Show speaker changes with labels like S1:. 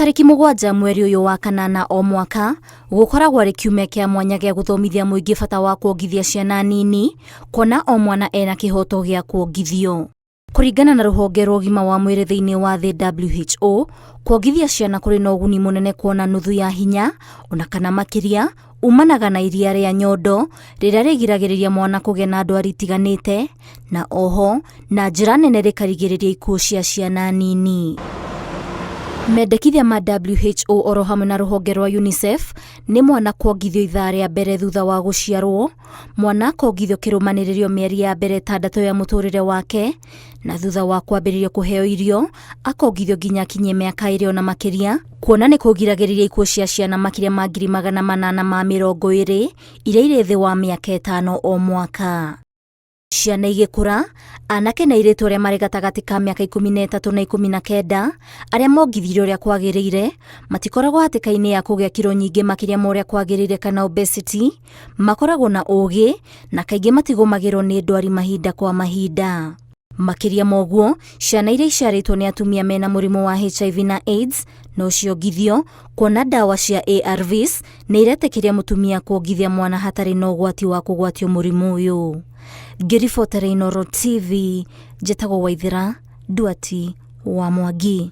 S1: Tarĩki 7 mweri ũyũ wa kanana o mwaka gũkoragwo arĩ kiumia kĩa mwanya gĩa gũthomithia mũingĩ bata wa kuongithia ciana nini, kuona o mwana ena kĩhoto gĩa kuongithio. Kũringana na rũhonge rwa ũgima wa mwĩrĩ thĩinĩ wa thĩ WHO, kuongithia ciana kũrĩ na ũguni mũnene kuona nuthu ya hinya ona kana makĩria umanaga na iria rĩa nyondo rĩrĩa rĩgiragĩrĩria mwana kũgĩa na ndwari itiganĩte na oho na njĩra nene rĩkarigĩrĩria ikuũ cia ciana nini. Mendekithia ma WHO oro hamwe na rũhonge rwa UNICEF nĩ mwana kuongithio ithaa rĩa mbere thutha wa gũciarwo, mwana akongithio kĩrũmanĩrĩrio mĩeri ya mbere 6 ya mũtũrĩre wake, na thutha wa kwambĩrĩria kũheo irio akongithio nginya akinyie mĩaka 2 ona makĩria, kuona nĩ kũgiragĩrĩria ikuũ cia ciana makĩria ma 820,000 iria irĩ thĩ wa mĩaka 5 o mwaka. Ciana igĩkũra, anake na airĩtu arĩa marĩ gatagatĩ ka mĩaka 13 na 19 arĩa mongithirio ũrĩa kwagĩrĩire matikoragwo hatĩka-inĩ ya kũgĩa kiro nyingĩ makĩria ma ũrĩa kwagĩrĩire kana obesity, makoragwo na ũũgĩ na kaingĩ matigũmagĩrwo nĩ ndwari mahinda kwa mahinda. Makĩria ma ũguo, ciana iria iciarĩtwo nĩ atumia mena mũrimũ wa HIV na AIDS no ciongithio, kuona ndawa cia ARVs nĩ iretĩkĩria mũtumia kuongithia mwana hatarĩ na ũgwati wa kũgwatio mũrimũ ũyũ. Ngĩribotera Inooro TV, njĩtagwo Waithera Nduati wa Mwangi.